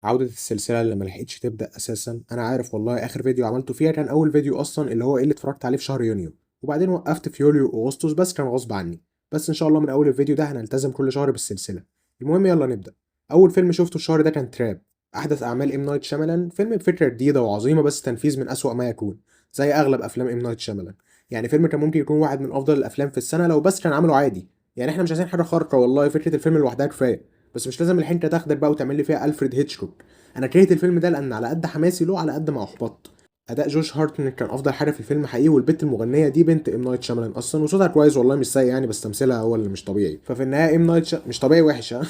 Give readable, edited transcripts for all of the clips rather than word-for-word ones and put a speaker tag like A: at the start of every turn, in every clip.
A: عودة السلسلة اللي ملحقتش تبدأ أساسا. أنا عارف والله آخر فيديو عملته فيها كان أول فيديو أصلا اللي هو إيه اللي اتفرجت عليه في شهر يونيو، وبعدين وقفت في يوليو وأغسطس بس كان غصب عني. بس إن شاء الله من أول الفيديو ده هنلتزم كل شهر بالسلسلة. المهم يلا نبدأ. أول فيلم شفته الشهر ده كان Trap، أحدث أعمال إم نايت شاملان. فيلم بفكرة جديدة وعظيمة بس تنفيذ من أسوأ ما يكون، زي أغلب أفلام إم نايت شاملان. يعني فيلم كان ممكن يكون واحد من أفضل الأفلام في السنة لو بس كان عمله عادي. يعني احنا مش عايزين حاجة خارقة والله، فكرة الفيلم لوحدها كفاية، بس مش لازم الحنكه تاخدك بقى وتعمل لي فيها الفريد هيتشكوك. انا كرهت الفيلم ده لان على قد حماسي له على قد ما احبطت. اداء جوش هارتنت كان افضل حاجة في الفيلم حقيقي، والبت المغنية دي بنت ام نايت شاملان اصلا، وصوتها كويس والله مش سيء يعني، بس تمثيلها هو اللي مش طبيعي. ففي النهاية ام نايت مش طبيعي وحش ها.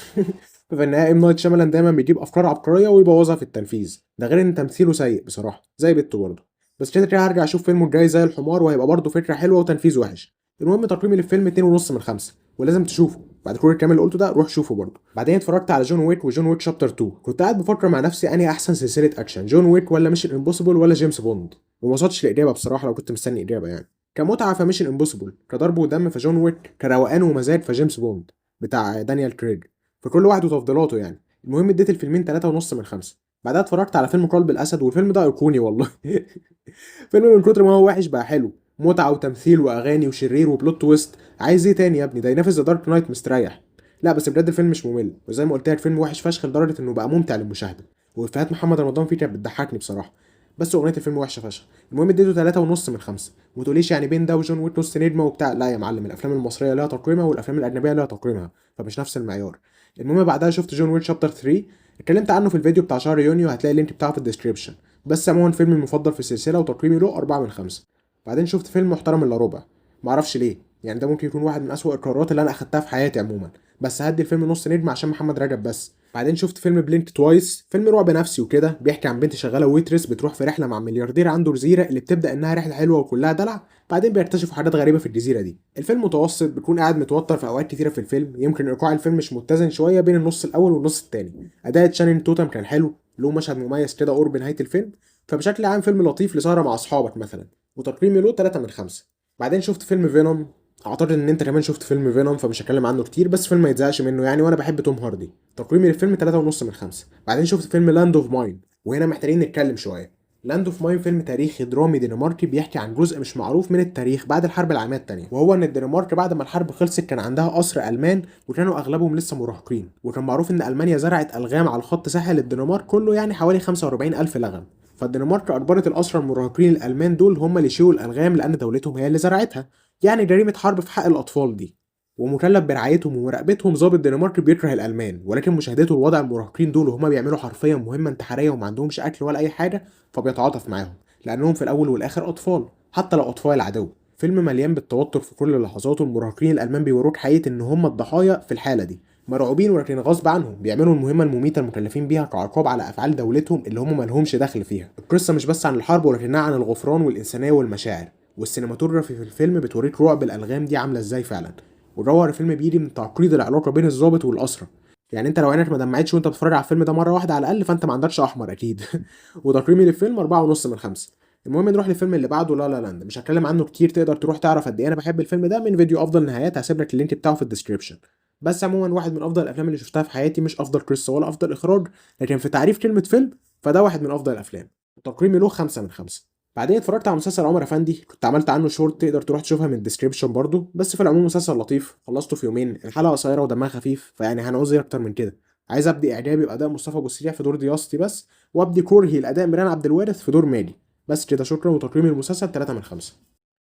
A: ففي النهاية ام نايت شاملان دايما بيجيب افكار عبقرية ويبوظها في التنفيذ، ده غير ان تمثيله سيء بصراحة زي بنته برضه. بس كده كده هرجع اشوف فيلمه الجاي زي الحمار وهيبقى برضه فكرة حلوة وتنفيذ وحش. المهم تقييمي للفيلم 2.5 من 5، ولازم تشوفه بعد كل الكلام اللي قلته ده، روح شوفه برضه. بعدين اتفرجت على جون ويك وجون ويك Chapter 2. كنت قاعد بفكر مع نفسي انهي احسن سلسلة اكشن، جون ويك ولا Mission Impossible ولا جيمس بوند، وما وصلتش لاجابة بصراحة لو كنت مستني اجابه يعني. كمتعه ف Mission Impossible، كضرب ودم فجون ويك، كروقان ومزاج فجيمس بوند بتاع دانيال كريج. فكل واحد وتفضيلاته يعني. المهم اديت الفيلمين 3.5 من 5. بعدها اتفرجت على فيلم قلب الاسد، والفيلم ده ايقوني والله. فيلم من كتر ما هو وحش بقى حلو، متعه وتمثيل واغاني وشرير و plot twist. عايز ايه تاني يا ابني؟ ده ينافس The Dark Knight مستريح. لا بس بجد الفيلم مش ممل، وزي ما قلت لك فيلم وحش فشخ لدرجة انه بقى ممتع للمشاهدة، وافيهات محمد رمضان فيه كانت بتضحكني بصراحة، بس اغنية الفيلم وحشة فشخ. المهم اديته 3.5 من 5. وما تقوليش يعني بين ده وجون ويك نص نجمه وبتاع، لا يا معلم، الافلام المصرية لها تقييمها والافلام الاجنبية لها تقييمها، فمش نفس المعيار. المهم بعدها شفت جون ويك Chapter 3، اتكلمت عنه في الفيديو بتاع شهر يونيو، هتلاقي ال link بتاعه في ال description. بس عموما فيلمي المفضل في السلسلة وتقييمي له 4 من 5. بعدين شفت فيلم محترم الا ربع، معرفش ليه يعني، ده ممكن يكون واحد من أسوأ القرارات اللي انا اخدتها في حياتي عموما، بس هدي الفيلم نص نجم عشان محمد رجب بس. بعدين شفت فيلم Blink Twice، فيلم رعب نفسي وكده، بيحكي عن بنت شغالة waitress بتروح في رحله مع ملياردير عنده جزيرة اللي بتبدا انها رحله حلوة وكلها دلع، بعدين بيكتشفوا حاجات غريبة في الجزيرة دي. الفيلم متوسط، بتكون قاعد متوتر في اوقات كتيرة في الفيلم، يمكن ايقاع الفيلم مش متزن شوية بين النص الاول والنص التاني. اداء تشانينج توتم كان حلو، له مشهد مميز كده قرب نهاية الفيلم. فبشكل عام فيلم لطيف لسهره مع اصحابك مثلا، وتقييمي له 3 من 5. بعدين شفت فيلم Venom، اعتقد ان انت كمان شفت فيلم Venom فمش هتكلم عنه كتير، بس فيلم ما يتزهقش منه يعني، وانا بحب توم هاردي. تقييمي للفيلم 3.5 من 5. بعدين شفت فيلم Land of Mine، وهنا محتاجين نتكلم شوية. Land of Mine فيلم تاريخي درامي دنماركي بيحكي عن جزء مش معروف من التاريخ بعد الحرب العالمية الثانية، وهو ان الدنمارك بعد ما الحرب خلصت كان عندها اسرى المان، وكانوا اغلبهم لسه مراهقين، وكان معروف ان المانيا زرعت الغام على خط ساحل الدنمارك كله، يعني حوالي 45 الف لغم. فالدنمارك اجبرت الاسرى المراهقين الالمان دول هم اللي يشيلوا الالغام لان دولتهم هي اللي زرعتها، يعني جريمة حرب في حق الاطفال دي. ومكلف برعايتهم ومراقبتهم ضابط دنماركي بيكره الالمان، ولكن مشاهدته لوضع المراهقين دول وهما بيعملوا حرفيا مهمة انتحارية وما عندهمش اكل ولا اي حاجة، فبيتعاطف معاهم لانهم في الاول والاخر اطفال، حتى لو اطفال العدو. فيلم مليان بالتوتر في كل لحظاته، المراهقين الالمان بيوروك حقيقة ان هم الضحايا في الحالة دي، مرعوبين ولكن غصب عنهم بيعملوا المهمة المميته المكلفين بيها كعقاب على افعال دولتهم اللي هم مالهمش دخل فيها. القصة مش بس عن الحرب ولكنها عن الغفران والانسانية والمشاعر، وال cinematography في الفيلم بتوريك رعب الالغام دي عامله ازاي فعلا. وجوهر الفيلم بيجي من تعقيد العلاقة بين الضابط والاسرى، يعني انت لو عينك ما دمعتش وانت بتتفرج على الفيلم ده مرة واحدة على الاقل فانت ما عندكش احمر اكيد. وتقييمي للفيلم 4.5 من 5. المهم نروح للفيلم اللي بعده La La Land، مش هتكلم عنه كتير، تقدر تروح تعرف قد ايه انا بحب الفيلم ده من فيديو افضل نهايات، هسيب لك ال link بتاعه في ال description. بس عموما واحد من افضل الافلام اللي شفتها في حياتي، مش افضل قصة ولا افضل اخراج، لكن في تعريف كلمة فيلم فده واحد من افضل الافلام. تقييمي له 5 من 5. بعدين اتفرجت على مسلسل عمر افندي، كنت عملت عنه شورت تقدر تروح تشوفها من ال description برضو. بس في العموم مسلسل لطيف، خلصته في يومين، الحلقة قصيرة ودمها خفيف، فيعني هنعوز ايه اكتر من كده. عايز ابدي اعجابي باداء مصطفى ابو سريع في دور دياستي بس، وابدي كرهي لاداء ميران عبد الوارث في دور مالي بس كده، شكرا. وتقييم المسلسل 3 من 5.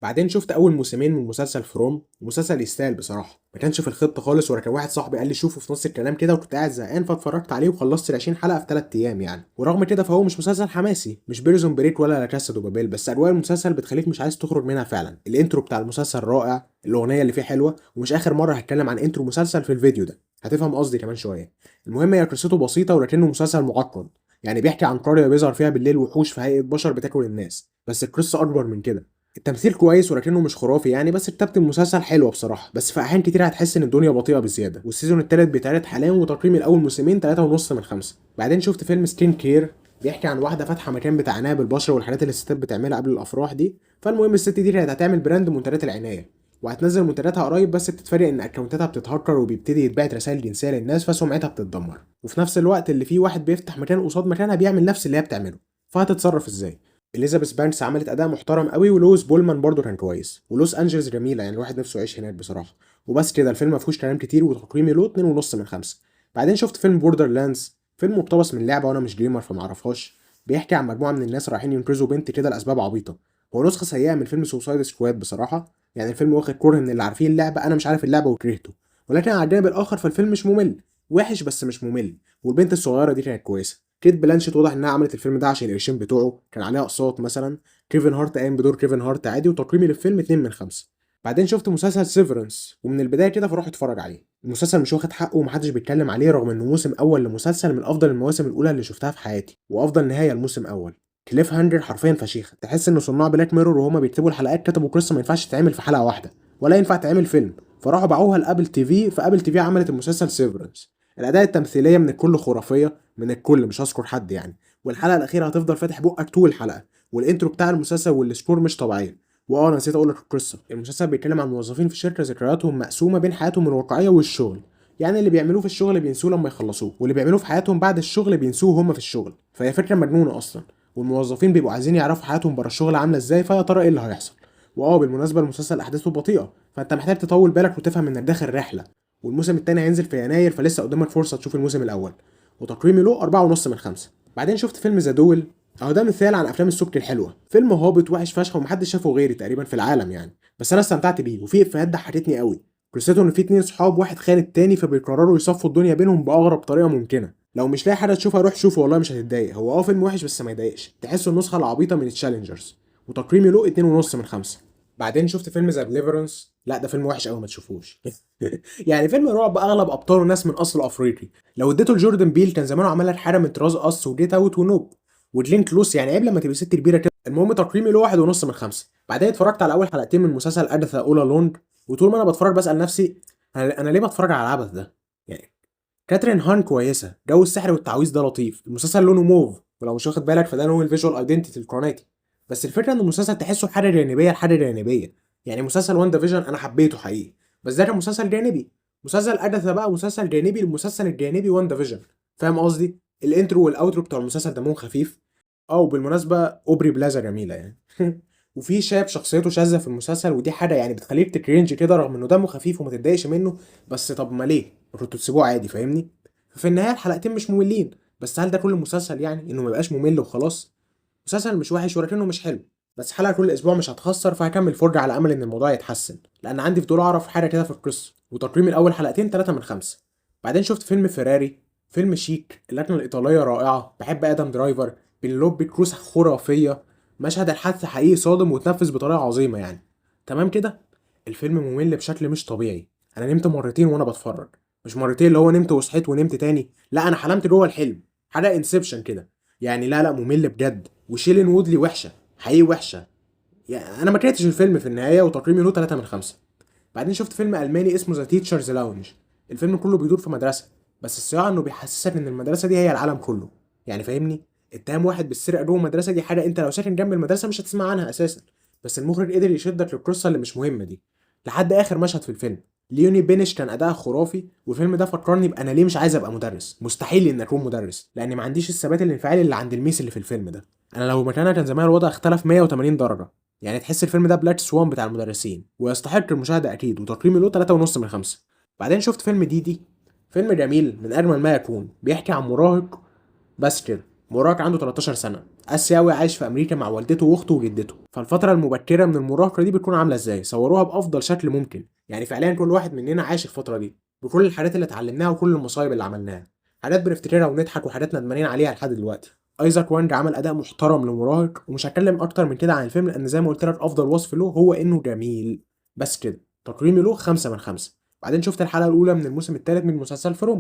A: بعدين شفت اول موسمين من مسلسل From، مسلسل يستاهل بصراحة، ما كانش في الخطة خالص، ولكن واحد صاحبي قال لي شوفه في نص الكلام كده، وكنت قاعد زهقان فاتفرجت عليه وخلصت ال 20 حلقة في 3 ايام يعني. ورغم كده فهو مش مسلسل حماسي، مش Prison Break ولا La Casa de Papel، بس اجواء المسلسل بتخليك مش عايز تخرج منها فعلا. ال intro بتاع المسلسل رائع، الاغنية اللي فيه حلوة، ومش اخر مرة هتكلم عن intro مسلسل في الفيديو ده، هتفهم قصدي كمان شوية. المهم هي قصته بسيطة ولكنه مسلسل معقد، يعني بيحكي عن قرية بيظهر فيها بالليل وحوش في هيئة بشر بتاكل الناس، بس القصة اكبر من كده. التمثيل كويس ولكنه مش خرافي يعني، بس كتابة المسلسل حلوة بصراحة، بس في أحيان كتير هتحس إن الدنيا بطيئة بزيادة. وال season التالت بيتعرض حاليا، وتقييم الأول موسمين 3.5 من 5. بعدين شفت فيلم Skin Care، بيحكي عن واحدة فاتحة مكان بتاع عناية بالبشرة والحاجات اللي الستات بتعملها قبل الأفراح دي. فالمهم الست دي كانت هتعمل brand منتجات العناية، وهتنزل منتجاتها قريب، بس بتتفاجئ ان اكونتاتها بتتهكر وبيبتدي يتبعت رسائل جنسية للناس، فسمعتها بتتدمر. وفي نفس الوقت اللي فيه واحد بيفتح مكان قصاد مكانها بيعمل نفس اللي هي بتعمله، فهتتصرف ازاي؟ اليزابيث بانكس عملت اداء محترم قوي، ولويس بولمان برضو كان كويس، ولوس انجلز جميلة، يعني الواحد نفسه يعيش هناك بصراحة. وبس كده، الفيلم ما فيهوش كلام كتير، وتقييمي له 2.5 من 5. بعدين شفت فيلم Borderlands، فيلم مقتبس من لعبه وانا مش gamer فمعرفهاش. بيحكي عن مجموعة من الناس رايحين ينقذوا بنت كده لاسباب عبيطه. هو نسخه سيئه من فيلم Suicide Squad بصراحة، يعني الفيلم واخد كره من اللي عارفين اللعبة، انا مش عارف اللعبة وكرهته. ولكن على الجانب الاخر فالفيلم مش ممل، وحش بس مش ممل، والبنت الصغيرة دي كانت كويسة. كيت بلانشيت واضح انها عملت الفيلم ده عشان القرشين بتوعه، كان عليها اقساط مثلا. كيفن هارت قام بدور كيفن هارت عادي، وتقييمي للفيلم 2 من 5. بعدين شفت مسلسل Severance، ومن البداية كده فروح اتفرج عليه. المسلسل مش واخد حقه ومحدش بيتكلم عليه، رغم انه موسم اول لمسلسل من افضل المواسم الاولى اللي شفتها في حياتي، وافضل نهاية لموسم اول. cliffhanger حرفيا فشيخه، تحس ان صناع Black Mirror وهما بيكتبوا الحلقات كتبوا قصة ما ينفعش تتعمل في حلقة واحدة ولا ينفع تعمل فيلم، فراحوا باعوها ل Apple TV، ف Apple TV عملت المسلسل Severance. الاداء التمثيلية من الكل خرافية، من الكل مش هذكر حد يعني. والحلقة الاخيرة هتفضل فاتح بقك طول الحلقة، وال intro بتاع المسلسل وال score مش طبيعية. واه انا نسيت اقول لك القصة، المسلسل بيتكلم عن موظفين في شركة ذكرياتهم مقسومة بين حياتهم الواقعية والشغل، يعني اللي بيعملوه في الشغل بينسوه لما يخلصوه، واللي بيعملوه في حياتهم بعد الشغل بينسوه هم في الشغل، فهي فكرة مجنونة اصلا. والموظفين بيبقوا عايزين يعرفوا حياتهم بره الشغل عامله ازاي، فيا ترى ايه اللي هيحصل. واه بالمناسبة المسلسل احداثه بطيئه، فانت محتاج تطول بالك وتفهم انك داخل رحله. والموسم الثاني هينزل في يناير، فلسه قدامك فرصة تشوف الموسم الاول. وتقييمي له 4.5 من 5. بعدين شفت فيلم The Duel، اهو ده مثال عن افلام السبكي الحلوة، فيلم هابط وحش فشخ ومحدش شافه غيري تقريبا في العالم يعني، بس انا استمتعت بيه، وفي افيهات ضحكتني قوي. قصته ان في اتنين صحاب، واحد خان التاني، فبيقرروا يصفوا الدنيا بينهم باغرب طريقه ممكنة. لو مش لاقي حاجة تشوفها روح شوفه، والله مش هتتضايق. هو فيلم وحش بس ما يضايقش، تحسه النسخة العبيطه من Challengers. وتقييمي له 2.5 من 5. بعدين شفت فيلم The Deliverance، لا ده فيلم وحش قوي ما تشوفوش. يعني فيلم رعب اغلب ابطاله ناس من اصل افريقي، لو اديته لجوردن بيل كان زمانه عمل لك حاجة من طراز Us و Get Out و Nope وجلين كلوس، يعني عيب لما تبقى ست كبيرة كده. المهم تقييمي له 1.5 من 5. بعدين اتفرجت على اول حلقتين من مسلسل Agatha All Along، وطول ما انا بتفرج بسال نفسي انا ليه بتفرج على العبث ده؟ يعني كاترين هان كويسة، جو السحر والتعويذ ده لطيف، المسلسل لونه موف، ولو مش واخد بالك فده لون ال visual identity لقناتي. بس الفكرة ان المسلسل تحسه حاجة جانبيه لحاجة جانبيه، يعني مسلسل WandaVision انا حبيته حقيقي، بس ده كان مسلسل جانبي. مسلسل اجاثا بقى مسلسل جانبي للمسلسل الجانبي WandaVision، فاهم قصدي؟ ال intro وال outro بتوع المسلسل دمهم خفيف. وبالمناسبة اوبري بلازا جميلة يعني. وفي شاب شخصيته شاذة في المسلسل، ودي حاجة يعني بتخليك ت cringe كده رغم انه دمه خفيف وما تتضايقش منه، بس طب ما ليه؟ كنتوا تسيبوه عادي، فاهمني؟ ففي النهاية الحلقتين مش مملين، بس هل ده كل المسلسل يعني انه ما يبقاش ممل وخلاص؟ مسلسل مش وحش ولكنه مش حلو، بس حلقة كل اسبوع مش هتخسر، فهكمل فرجه على امل ان الموضوع يتحسن، لان عندي فضول اعرف حاجة كده في القصة. وتقييمي الاول حلقتين 3 من 5. بعدين شفت فيلم فيراري، فيلم شيك، اللكنة الايطالية رائعة، بحب ادم درايفر، بنلوبي كروز خرافية، مشهد الحادثة حقيقي صادم وتنفذ بطريقة عظيمة يعني. تمام كده. الفيلم ممل بشكل مش طبيعي، انا نمت مرتين وانا بتفرج، مش مرتين اللي هو نمت وصحيت ونمت تاني، لا انا حلمت جوه الحلم، حاجة Inception كده يعني. لا ممل بجد، وشيلين وودلي وحشة حقيقي وحشة يعني. انا ما كرهتش الفيلم في النهاية، وتقييمي له 3 من 5. بعدين شفت فيلم الماني اسمه The Teacher's Lounge. الفيلم كله بيدور في مدرسه، بس الصياعه انه بيحسسك ان المدرسة دي هي العالم كله، يعني فاهمني؟ اتهام واحد بالسرقة جوه المدرسة دي حاجة انت لو ساكن جنب المدرسة مش هتسمع عنها اساسا، بس المخرج قدر يشدك للقصة اللي مش مهمة دي لحد اخر مشهد في الفيلم. ليوني بينش كان اداء خرافي، والفيلم ده فكرني بانا ليه مش عايز ابقى مدرس، مستحيل ان اكون مدرس لان ما عنديش الثبات الانفعالي اللي عند ال miss اللي في الفيلم ده. انا لو مكانها كان زمان الوضع اختلف 180 درجه. يعني تحس الفيلم ده Black Swan بتاع المدرسين، ويستحق المشاهدة اكيد، وتقييمي له 3.5 من 5. بعدين شفت فيلم ديدي، فيلم جميل من اجمل ما يكون، بيحكي عن مراهق بس كده، مراهق عنده 13 سنة، اسيوي عايش في امريكا مع والدته واخته وجدته. فالفتره المبكرة من المراهقة دي بتكون عامله ازاي، صوروها بافضل شكل ممكن، يعني فعليا كل واحد مننا عايش الفترة دي بكل الحاجات اللي اتعلمناها وكل المصايب اللي عملناها، حاجات بنفتكرها ونضحك وحاجات ندمانين عليها لحد دلوقتي. ايزاك وانج عمل اداء محترم لمراهق، ومش هتكلم اكتر من كده عن الفيلم لان زي ما قلت لك افضل وصف له هو انه جميل بس كده. تقييمي له 5 من 5. بعدين شفت الحلقة الاولى من الموسم الثالث من مسلسل From.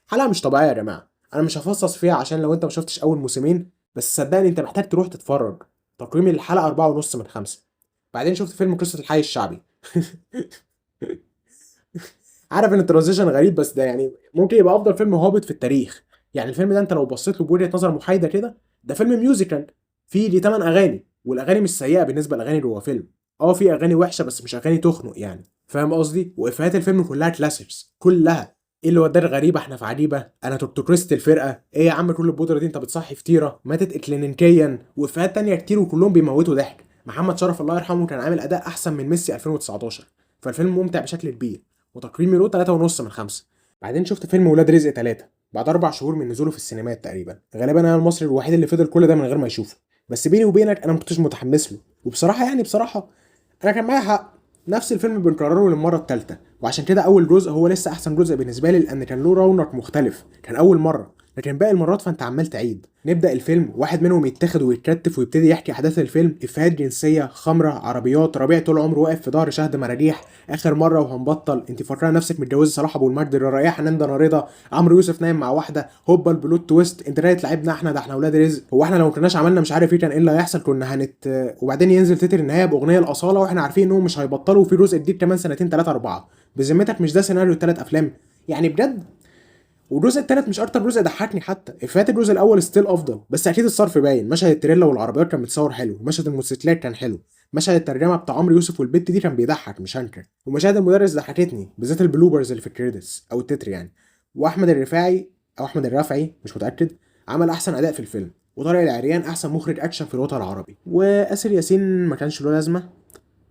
A: حلقة مش طبيعية يا جماعة، انا مش هفصص فيها عشان لو انت ما شفتش اول موسمين، بس صدقني انت محتاج تروح تتفرج. تقييمي للحلقة 4.5 من 5. بعدين شفت فيلم قصة الحي الشعبي. عارف ان ال transition غريب، بس ده يعني ممكن يبقى افضل فيلم هابط في التاريخ. يعني الفيلم ده انت لو بصيت له بوجهه نظر محايدة كده، ده فيلم musical فيه ليه 8 اغاني، والاغاني مش سيئه بالنسبة لاغاني جوه فيلم. في اغاني وحشة بس مش اغاني تخنق يعني. فاهم قصدي؟ وافيهات الفيلم كلها classics كلها. ايه اللي وداه غريبة احنا في عجيبة، انا توكتوكريست الفرقة، ايه يا عم كل البودره دي انت بتصحي فطيره، ماتت اكلينيكيا، وافيهات تانية كتير وكلهم بيموتوا ضحك. محمد شرف الله يرحمه كان عامل اداء احسن من ميسي 2019. فالفيلم ممتع بشكل كبير وتقييمي له 3.5 من 5. بعدين شفت فيلم ولاد رزق 3 بعد 4 شهور من نزوله في السينمات تقريبا. غالبا انا المصري الوحيد اللي فضل كل ده من غير ما يشوفه. بس بيني وبينك انا ما كنتش متحمس له، وبصراحة يعني بصراحة انا كان معايا حق. نفس الفيلم بنكرره للمرة الثالثه، وعشان كده اول جزء هو لسه احسن جزء بالنسبة لي، لان كان له رونق مختلف، كان اول مره. لكن باقي المرات فانت عمال تعيد. نبدا الفيلم، واحد منهم يتاخد ويتكتف ويبتدي يحكي احداث الفيلم، افيهات جنسيه، خمره، عربيات، ربيع طول عمره واقف في ظهر شهد مراجيح، اخر مرة وهنبطل، انت فاكره نفسك متجوزة صلاح ابو المجد، الرائحة حنان رضا، عمرو يوسف نايم مع واحده، هوبا ال plot twist، انت جاي تلعبنا احنا، ده احنا اولاد رزق، هو احنا لو ما كناش عملنا مش عارف ايه كان ايه اللي هيحصل، كنا هنت. وبعدين ينزل تتر النهاية باغنية الاصالة واحنا عارفين انهم مش هيبطلوا، وفي جزء جديد كمان سنتين ثلاثة اربعه. بذمتك مش ده سيناريو الثلاث افلام يعني بجد؟ والجزء التالت مش اكتر جزء ضحكني، حتى افيهات الجزء الاول still افضل، بس اكيد الصرف باين. مشهد التريلا والعربيات كان متصور حلو، مشهد الموتوسيكلات كان حلو، مشهد الترجمة بتاع عمرو يوسف والبت دي كان بيضحك مش هنكر، ومشاهد المدرس ضحكتني بالذات ال bloopers اللي في ال credits او التتر يعني. واحمد الرفاعي او احمد الرافعي مش متاكد عمل احسن اداء في الفيلم، وطارق العريان احسن مخرج اكشن في الوطن العربي، واسر ياسين ما كانش له لازمه.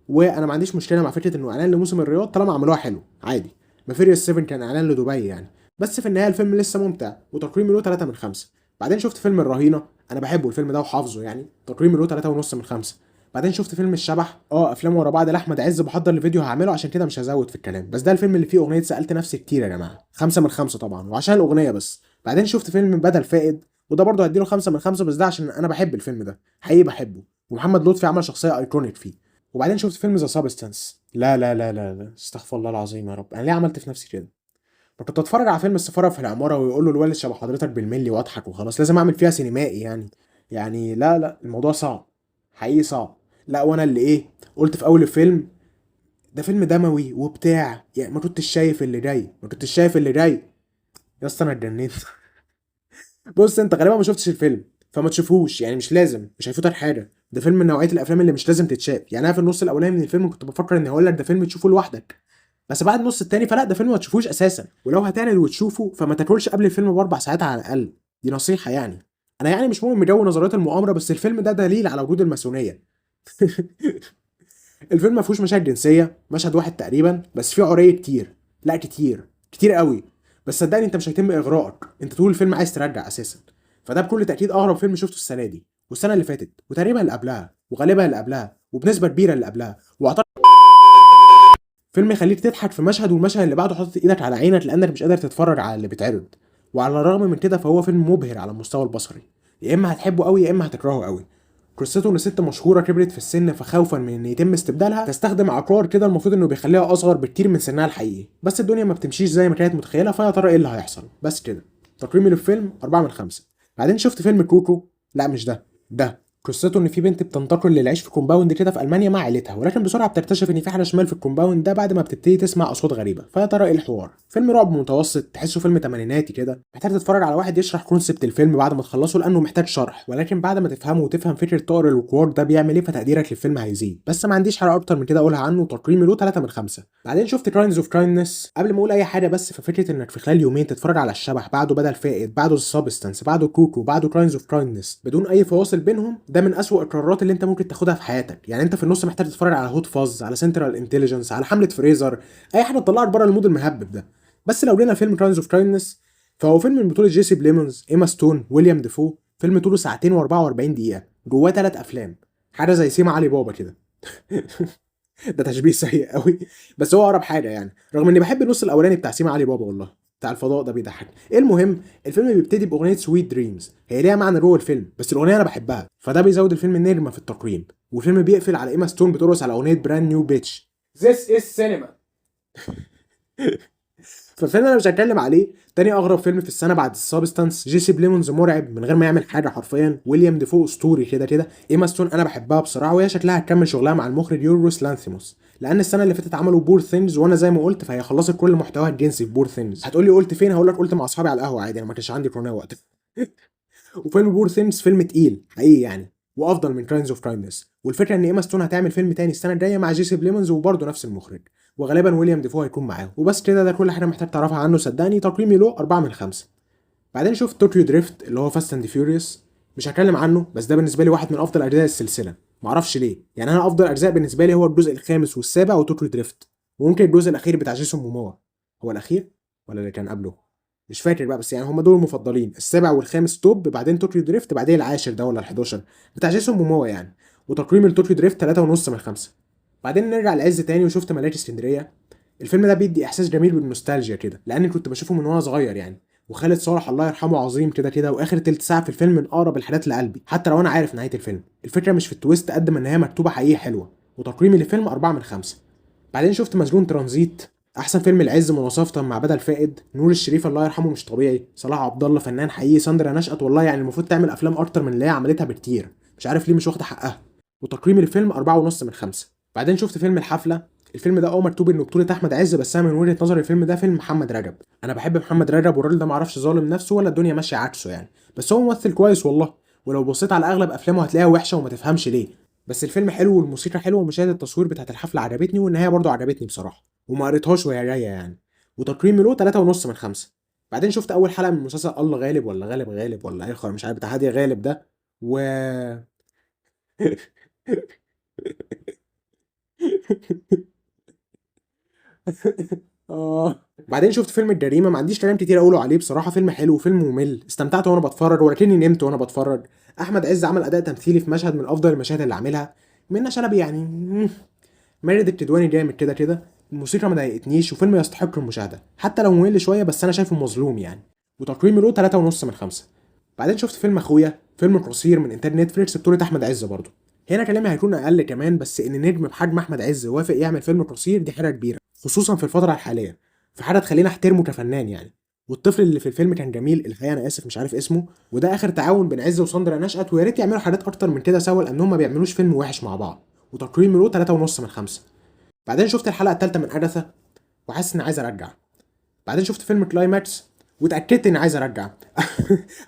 A: وانا ما عنديش مشكلة مع فكرة انه اعلان لموسم الرياض طالما عملوها حلو عادي، ما Furious 7 كان اعلان لدبي يعني. بس في النهاية الفيلم لسه ممتع وتقييمي له 3 من 5. بعدين شفت فيلم الرهينه، انا بحبه الفيلم ده وحافظه يعني، تقييمي له 3.5 من 5. بعدين شفت فيلم الشبح، افلام ورا بعض لاحمد عز، بحضر لفيديو هعمله عشان كده مش هزود في الكلام، بس ده الفيلم اللي فيه اغنية سالت نفسي كتير يا جماعه، 5 من 5 طبعا وعشان الاغنية بس. بعدين شفت فيلم بدل فائد، وده برضه هديله 5 من 5، بس ده عشان انا بحب الفيلم ده حقيقي بحبه، ومحمد لطفي عمل شخصية iconic فيه. وبعدين شفت فيلم The Substance. لا لا لا لا لا، استغفر الله العظيم يا رب، انا ليه عملت في نفسي كده؟ ما كنت اتفرج على فيلم السفارة في العمارة ويقول له الوالد شبه حضرتك بالملي واضحك وخلاص، لازم اعمل فيها سينمائي يعني؟ يعني لا لا، الموضوع صعب حقيقي صعب. لا وانا اللي ايه قلت في اول الفيلم ده فيلم دموي وبتاع، يعني ما كنتش شايف اللي جاي، ما كنتش شايف اللي جاي يا اسطى، انا اتجننت. بص انت غالبا ما شفتش الفيلم فما تشوفوش يعني، مش لازم، مش هيفوتك حاجه. ده فيلم من نوعية الافلام اللي مش لازم تتشاف يعني. انا في النص الاولاني من الفيلم كنت بفكر اني هقول لك ده فيلم تشوفه لوحدك، بس بعد النص التاني فلا، ده فيلم ما تشوفوش اساسا، ولو هتعند وتشوفه فما تاكلش قبل الفيلم ب4 ساعات على الاقل، دي نصيحة يعني. انا يعني مش مؤمن بجو نظريات المؤامره، بس الفيلم ده دليل على وجود الماسونيه. الفيلم ما فيهوش مشاهد جنسيه، مشهد واحد تقريبا، بس فيه عري كتير، لا كتير كتير قوي. بس صدقني انت مش هيتم اغرائك، انت طول الفيلم عايز ترجع اساسا. فده بكل تاكيد اغرب فيلم شفته السنة دي، والسنة اللي فاتت، وتقريبا اللي قبلها، وغالبا اللي قبلها، وبنسبة كبيرة اللي قبلها. واعتقد فيلم يخليك تضحك في مشهد والمشهد اللي بعده حاطط ايدك على عينك لانك مش قادر تتفرج على اللي بيتعرض. وعلى الرغم من كده فهو فيلم مبهر على المستوى البصري، يا اما هتحبه قوي يا اما هتكرهه قوي. قصته ان ست مشهورة كبرت في السن، فخوفا من ان يتم استبدالها تستخدم عقار كده المفروض انه بيخليها اصغر بكتير من سنها الحقيقي، بس الدنيا ما بتمشيش زي ما كانت متخيله، فيا ترى ايه اللي هيحصل؟ بس كده. تقييمي للفيلم 4 من 5. بعدين شفت فيلم كوكو. لا مش ده، ده قصته ان في بنت بتنتقل للعيش في compound كده في المانيا مع عيلتها، ولكن بسرعة بتكتشف ان في حاجة شمال في ال compound ده بعد ما بتبتدي تسمع اصوات غريبه، فيا ترى ايه الحوار؟ فيلم رعب متوسط، تحسه فيلم تمانيناتي كده، محتاج تتفرج على واحد يشرح concept الفيلم بعد ما تخلصه لانه محتاج شرح، ولكن بعد ما تفهمه وتفهم فكرة طائر الوكوار ده بيعمل ايه فتقديرك للفيلم هيزيد. بس ما عنديش حاجة اكتر من كده اقولها عنه. تقييمي له 3 من 5. بعدين شفت Kinds of Kindness. قبل ما اقول اي حاجة بس، ففكره انك في خلال يومين تتفرج على الشبح، بعده بدل فائد، بعده ال Substance، بعده كوكو، بعده Kinds of Kindness بدون اي فواصل بينهم، ده من اسوأ القرارات اللي انت ممكن تاخدها في حياتك. يعني انت في النص محتاج تتفرج على Hot Fuzz، على Central Intelligence، على حمله فريزر، اي حاجة تطلعك بره ال mood المهبب ده. بس لو جينا فيلم Kinds of Kindness فهو فيلم من بطوله جيسي بليمونز، ايما ستون، ويليام ديفو. فيلم طوله ساعتين و44 دقيقه، جواه 3 افلام، حاجة زي سيما علي بابا كده. ده تشبيه سيء قوي بس هو اقرب حاجة يعني، رغم اني بحب النص الاولاني بتاع سيما علي بابا والله، بتاع الفضاء ده بيضحكني. المهم الفيلم بيبتدي باغنية Sweet Dreams، هي ليها معنى جوه الفيلم بس الاغنية انا بحبها، فده بيزود الفيلم نجمه في التقييم. والفيلم بيقفل على ايما ستون بترقص على اغنية Brand New Bitch. This is cinema. فالفيلم انا مش هتكلم عليه. تاني اغرب فيلم في السنة بعد ال Substance. جيسي بليمونز مرعب من غير ما يعمل حاجة حرفيا، ويليام ديفو اسطوري كده كده، ايما ستون انا بحبها بصراحه، وهي شكلها هتكمل شغلها مع المخرج يورجوس لانثيموس، لان السنة اللي فاتت عملوا Poor Things، وانا زي ما قلت فهي خلصت كل محتواها الجنسي في Poor Things. هتقولي قلت فين؟ هقول لك قلت مع اصحابي على القهوة عادي، انا ما كانش عندي كورونا وقتها. وفيلم Poor Things فيلم تقيل حقيقي يعني، وافضل من Kinds of Kindness. والفكرة ان ايما ستون هتعمل فيلم تاني السنة الجاية مع جيسي بليمونز وبرضه نفس المخرج، وغالبا ويليام ديفو هيكون معاهم. وبس كده، ده كل حاجة محتاج تعرفها عنه صدقني. تقييمي له 4 من 5. بعدين شفت طوكيو دريفت اللي هو فاست اند فيوريوس، مش هتكلم عنه، بس ده بالنسبة لي واحد من افضل اجزاء السلسلة، معرفش ليه. يعني انا افضل اجزاء بالنسبة لي هو الجزء الخامس والسابع وطوكيو دريفت، وممكن الجزء الاخير بتاع جيسون موموا، هو الاخير ولا اللي كان قبله مش فاكر بقى، بس يعني هم دول المفضلين، السابع والخامس top، بعدين طوكيو دريفت، بعدين العاشر ده ولا ال11 بتاع جيسون موموا يعني. وتقييم الطوكيو دريفت 3.5 من 5. بعدين نرجع لعز تاني وشفت ملاك اسكندرية. الفيلم ده بيدي احساس جميل بالنوستالجيا كده، لاني كنت بشوفه من وانا صغير يعني. وخالد صالح الله يرحمه عظيم كده كده، واخر تلت ساعة في الفيلم من اقرب الحاجات لقلبي، حتى لو انا عارف نهاية الفيلم. الفكرة مش في ال twist قد ما ان هي مكتوبة حقيقي حلوة. وتقييمي للفيلم 4 من 5. بعدين شفت مسجون ترانزيت، احسن فيلم العز مناصفه مع بدل فائد. نور الشريف الله يرحمه مش طبيعي، صلاح عبد الله فنان حقيقي، ساندرا نشأت والله يعني المفروض تعمل افلام اكتر من اللي هي عملتها بكتير، مش عارف ليه مش واخده حقها. وتقييمي للفيلم 4.5 من 5. بعدين شفت فيلم الحفلة. الفيلم ده مكتوب انه بطولة احمد عز، بس انا من وجهة نظري الفيلم ده فيلم محمد رجب. انا بحب محمد رجب، والراجل ده معرفش ظالم نفسه ولا الدنيا ماشية عكسه يعني، بس هو ممثل كويس والله. ولو بصيت على اغلب افلامه هتلاقيها وحشة وما تفهمش ليه، بس الفيلم حلو والموسيقى حلوة ومشاهد التصوير بتاعت الحفلة عجبتني، والنهاية برضه عجبتني بصراحة، وما قريتهاش وهي جاية يعني. وتقييمي له 3.5 من 5. بعدين شفت اول حلقة من مسلسل الله غالب ولا غالب غالب ولا ايه مش عارف بتاع هادية غالب ده، و بعدين شفت فيلم الجريمة، ما عنديش كلام كتير اقوله عليه بصراحة، فيلم حلو وفيلم ممل، استمتعت وانا بتفرج ولكني نمت وانا بتفرج. احمد عز عمل اداء تمثيلي في مشهد من افضل المشاهد اللي عاملها. منة شلبي يعني ماجد الكدواني جامد كده كده، الموسيقى ما ضايقتنيش، وفيلم يستحق المشاهدة حتى لو ممل شوية، بس انا شايفه مظلوم يعني. وتقييمي له 3.5 من 5. بعدين شفت فيلم اخويا، فيلم قصير من انتاج نتفليكس بطولة احمد عز برضه. هنا كلامي هيكون اقل كمان، بس ان نجم بحجم احمد عز وافق يعمل فيلم قصير دي حاجة كبيرة، خصوصا في الفترة الحالية، فحاجه تخلينا احترمه كفنان يعني. والطفل اللي في الفيلم كان جميل الحقيقة، انا اسف مش عارف اسمه. وده اخر تعاون بين عز وساندرا نشأت، ويا ريت يعملوا حاجات اكتر من كده سوا، لانهم ما بيعملوش فيلم وحش مع بعض. وتقييمي له 3.5 من 5. بعدين شفت الحلقة الثالثة من اجاثا وحاسس اني عايز ارجع. بعدين شفت فيلم كلايماكس واتاكدت اني عايز ارجع.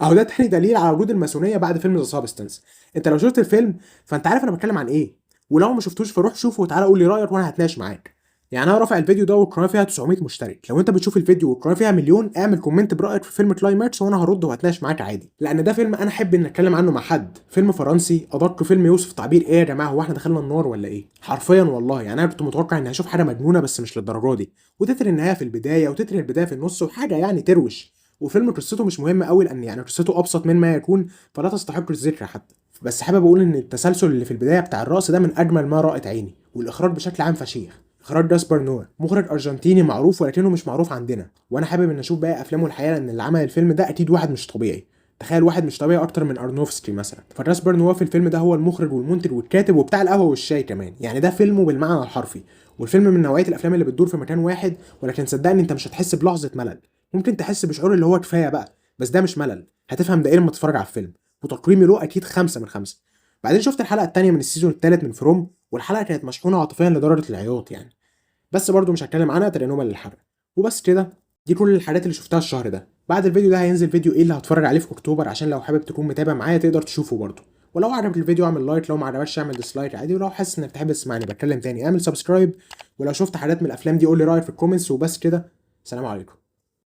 A: اهو ده تاني دليل على وجود الماسونيه بعد فيلم ذا سابستنس. انت لو شفت الفيلم فانت عارف انا بتكلم عن ايه، ولو ما شفتوش فروح شوفه وتعالى قول لي رايك وانا هتناقش معاك. يعني انا رافع الفيديو ده والقناة فيها 900 مشترك، لو انت بتشوف الفيديو والقناة فيها مليون اعمل comment برايك في فيلم كلايماكس وانا هرد وهتناقش معاك عادي، لان ده فيلم انا احب ان اتكلم عنه مع حد. فيلم فرنسي، ادق فيلم يوصف تعبير ايه يا جماعة، هو احنا دخلنا النار ولا ايه؟ حرفيا والله يعني انا كنت متوقع اني هشوف حاجة مجنونة بس مش للدرجة دي، وتتر النهاية في البداية وتتر البداية في النص وحاجه يعني تروش. وفيلم قصته مش مهمة قوي، لان يعني قصته ابسط مما يكون فلا تستحق الذكر حتى. بس حابب اقول ان التسلسل اللي في البداية بتاع الرقص ده من اجمل ما رأت عيني، والاخراج بشكل عام فشيخ. اخراج جاسبر نوع، مخرج ارجنتيني معروف ولكنه مش معروف عندنا، وانا حابب ان اشوف باقي افلامه الحقيقة، لان اللي عمل الفيلم ده اكيد واحد مش طبيعي. تخيل واحد مش طبيعي اكتر من ارنوفسكي مثلا. فجاسبر نوا في الفيلم ده هو المخرج والمنتج والكاتب وبتاع القهوة والشاي كمان، يعني ده فيلمه بالمعنى الحرفي. والفيلم من نوعية الافلام اللي بتدور في مكان واحد، ولكن صدقني انت مش هتحس بلحظة ملل، ممكن تحس بشعور اللي هو كفاية بقى، بس ده مش ملل، هتفهم ده ايه لما تتفرج على الفيلم. وتقييمي له اكيد 5 من 5. بعدين شفت الحلقة الثانية من ال season الثالث من فروم، والحلقة كانت مشحونه عاطفيا لدرجة العياط يعني، بس برضو مش هتكلم عنها تجنبا للحرق. وبس كده، دي كل الحاجات اللي شفتها الشهر ده. بعد الفيديو ده هينزل فيديو ايه اللي هتفرج عليه في اكتوبر، عشان لو حابب تكون متابع معايا تقدر تشوفه برضو. ولو عجبك الفيديو اعمل like، لو ما عجبكش اعمل dislike عادي، ولو حاسس انك تحب تسمعني بتكلم تاني اعمل subscribe، ولو شفت حاجات من الافلام دي قول لي رايك في ال comments. وبس كده، سلام عليكم.